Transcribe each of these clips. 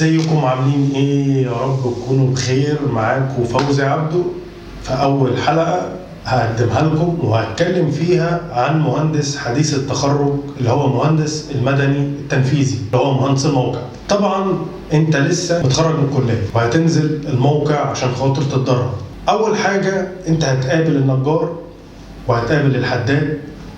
ازيكم عاملين ايه؟ يا رب تكونوا بخير. معاكم فوزي عبده في اول حلقة هقدمها لكم، وهتكلم فيها عن مهندس حديث التخرج اللي هو مهندس المدني التنفيذي اللي هو مهندس الموقع. طبعا انت لسه متخرج من الكلية وهتنزل الموقع عشان خاطر تتدرب. اول حاجة انت هتقابل النجار وهتقابل الحداد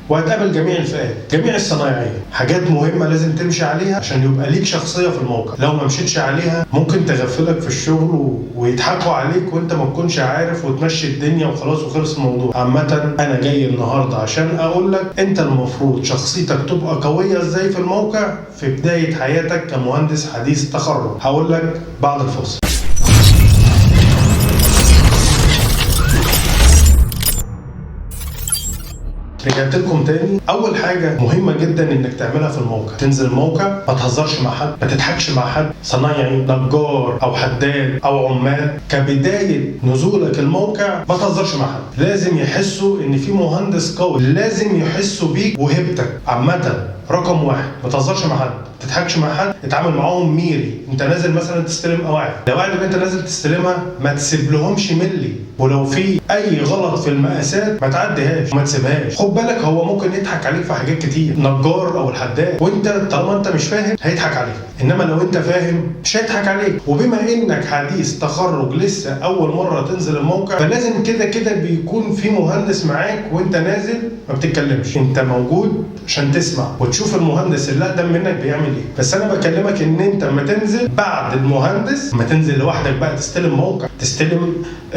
وهتقابل جميع الفئات، جميع الصنايعيه. حاجات مهمة لازم تمشي عليها عشان يبقى ليك شخصية في الموقع. لو ما مشيتش عليها ممكن تغفلك في الشغل ويضحكوا عليك وانت ما تكونش عارف وتمشي الدنيا وخلاص وخلص الموضوع. عامة انا جاي النهارده عشان اقول لك انت المفروض شخصيتك تبقى قوية ازاي في الموقع في بداية حياتك كمهندس حديث تخرج. هقول لك بعد الفاصل. رجعت لكم تاني. اول حاجة مهمة جدا انك تعملها في الموقع، تنزل الموقع ما تهزرش مع حد، ما تضحكش مع حد، صنايعي، نجار او حداد او عمال. كبداية نزولك الموقع ما تهزرش مع حد، لازم يحسوا ان في مهندس قوي، لازم يحسوا بيك وهيبتك. عامة رقم واحد، ما تهزرش مع حد، ما تضحكش مع حد، اتعامل معاهم ميري. انت نازل مثلا تستلم قواعد، القواعد اللي انت نازل تستلمها ما تسيب لهمش ملي، ولو في اي غلط في المقاسات ما تعديهاش وما تسيبهاش. خد بالك هو ممكن يضحك عليك في حاجات كتير، نجار او الحداد، وانت طالما انت مش فاهم هيضحك عليك، انما لو انت فاهم مش هيضحك عليك. وبما انك حديث تخرج لسه اول مرة تنزل الموقع، فلازم كده كده بيكون في مهندس معاك وانت نازل، ما بتتكلمش، انت موجود عشان تسمع وتشوف المهندس اللي اقدم منك بيعمل ايه. بس انا بكلمك ان انت ما تنزل بعد المهندس، ما تنزل لوحدك بقى تستلم موقع، تستلم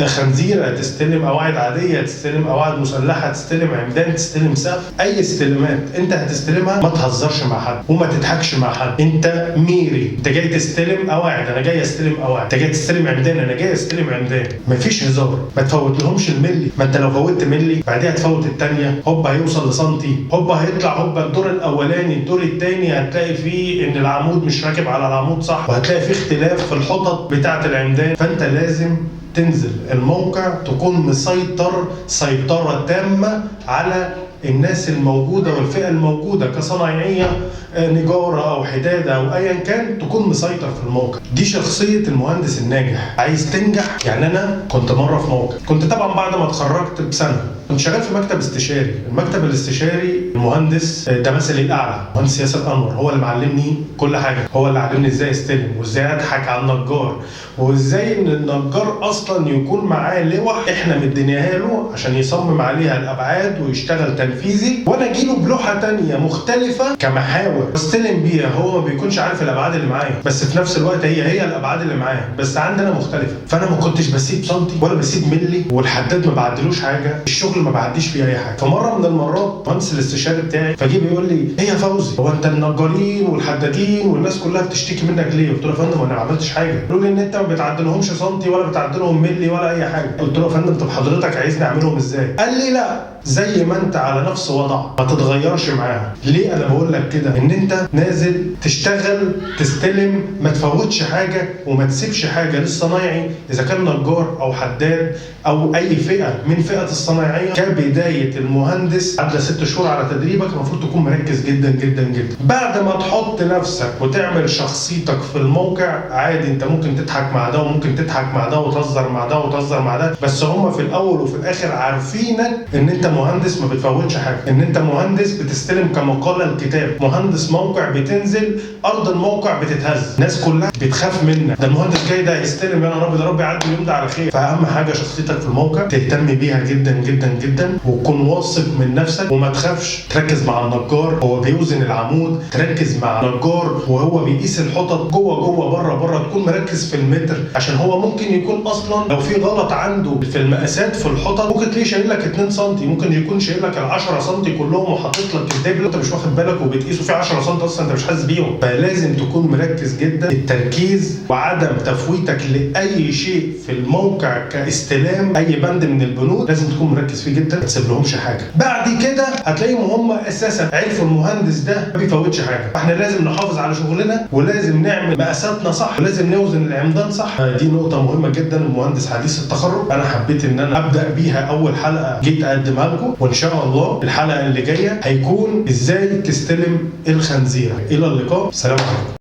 خنزيره، تستلم قواعد عادية، تستلم قواعد مسلحة، تستلم عمدان، تستلم سقف، اي استلامات انت هتستلمها ما تهزرش مع حد وما تضحكش مع حد. انت ميري، انت جاي تستلم قواعد، انا جاي استلم قواعد، انت جاي تستلم عمدان، انا جاي استلم عمدان. مفيش هزار، ما تفوت لهمش الملي. ما انت لو فوتت ملي بعديها تفوت الثانية، هوب هيوصل لسنتي، هوب هيطلع هوب الدور الاولاني الدور الثاني هتلاقي فيه ان العمود مش راكب على العمود صح، وهتلاقي فيه اختلاف في الحطط بتاعه العمدان. فانت لازم تنزل الموقع تكون مسيطر سيطرة تامة على الناس الموجودة والفئة الموجودة كصنايعية، نجارة أو حدادة أو أيا كان، تكون مسيطر في الموقع. دي شخصية المهندس الناجح. عايز تنجح؟ يعني أنا كنت مرة في موقع، كنت طبعا بعد ما اتخرجت بسنة كنت شغال في مكتب استشاري. المكتب الاستشاري المهندس ده مثلي الاعلى، مهندس ياسر انور، هو اللي معلمني كل حاجة، هو اللي علمني ازاي استلم وازاي اضحك على النجار، وازاي ان النجار اصلا يكون معاه لوح احنا مديناها له عشان يصمم عليها الابعاد ويشتغل تنفيذي، وانا اجيله بلوحه ثانية مختلفة كمحاور واستلم بيها. هو ما بيكونش عارف الابعاد اللي معايا، بس في نفس الوقت هي الابعاد اللي معايا بس عندنا مختلفة. فانا ما كنتش بسيب سنتي ولا بسيب ملي، والحداد ما بعدلوش حاجة، الشغل ما بعديش فيه اي حاجة. فمره من المرات مهندس الاستشاري بتاعي فجه بيقول لي ايه يا فوزي، هو انت النجارين والحدادين والناس كلها بتشتكي منك ليه؟ قلت له يا فندم انا ما عملتش حاجة. قالوا لي ان انت ما بتعدلهمش سنتي ولا بتعدلهم ملي ولا اي حاجة. قلت له يا فندم طب حضرتك عايزني اعملهم ازاي؟ قال لي لا، زي ما انت على نفس وضعك ما تتغيرش معاهم. ليه انا بقول لك كده؟ ان انت نازل تشتغل تستلم، ما تفوتش حاجة وما تسيبش حاجة للصنايعي اذا كان نجار او حداد او اي فئة من فئة الصنايعيه. كبداية المهندس عدى 6 شهور على تدريبك، المفروض تكون مركز جدا جدا جدا. بعد ما تحط نفسك وتعمل شخصيتك في الموقع عادي، انت ممكن تضحك مع ده وممكن تضحك مع ده وتهزر مع ده وتهزر مع ده، بس هما في الاول وفي الاخر عارفينك ان انت مهندس ما بتفوتش حاجة، ان انت مهندس بتستلم كما قال الكتاب، مهندس موقع بتنزل ارض الموقع بتتهز، الناس كلها بتخاف منك، ده المهندس جاي ده هيستلم، يا رب ده رب يعدي اليوم ده على خير. فاهم حاجة شخصيتك في الموقع تهتم بيها جدا جدا جدا، وتكون واثق من نفسك وما تخافش. تركز مع النجار وهو بيوزن العمود، تركز مع النجار وهو بيقيس الحطط جوه جوه بره بره، تكون مركز في المتر، عشان هو ممكن يكون اصلا لو في غلط عنده في المقاسات في الحطط ممكن تلاقيه شايل لك 2 سم، ممكن يكون شايل لك ال 10 سم كلهم وحاطط لك الدبل انت مش واخد بالك وبتقيسه في 10 سم اصلا انت مش حاسس بيهم. فلازم تكون مركز جدا. التركيز وعدم تفويتك لاي شيء في الموقع كاستلام اي بند من البنود لازم تكون مركز فيه جدا، ما تسيبلهمش حاجة. بعد كده هتلاقيهم هم اساسا عرفوا المهندس ده ما بيفوتش حاجة. فاحنا لازم نحافظ على شغلنا، ولازم نعمل مقاساتنا صح، ولازم نوزن العمدان صح. دي نقطة مهمة جدا. المهندس حديث التخرج انا حبيت ان انا ابدا بيها اول حلقة جيت اقدمها لكم، وان شاء الله الحلقة اللي جاية هيكون ازاي تستلم الخنزيره. الى اللقاء، سلام عليكم.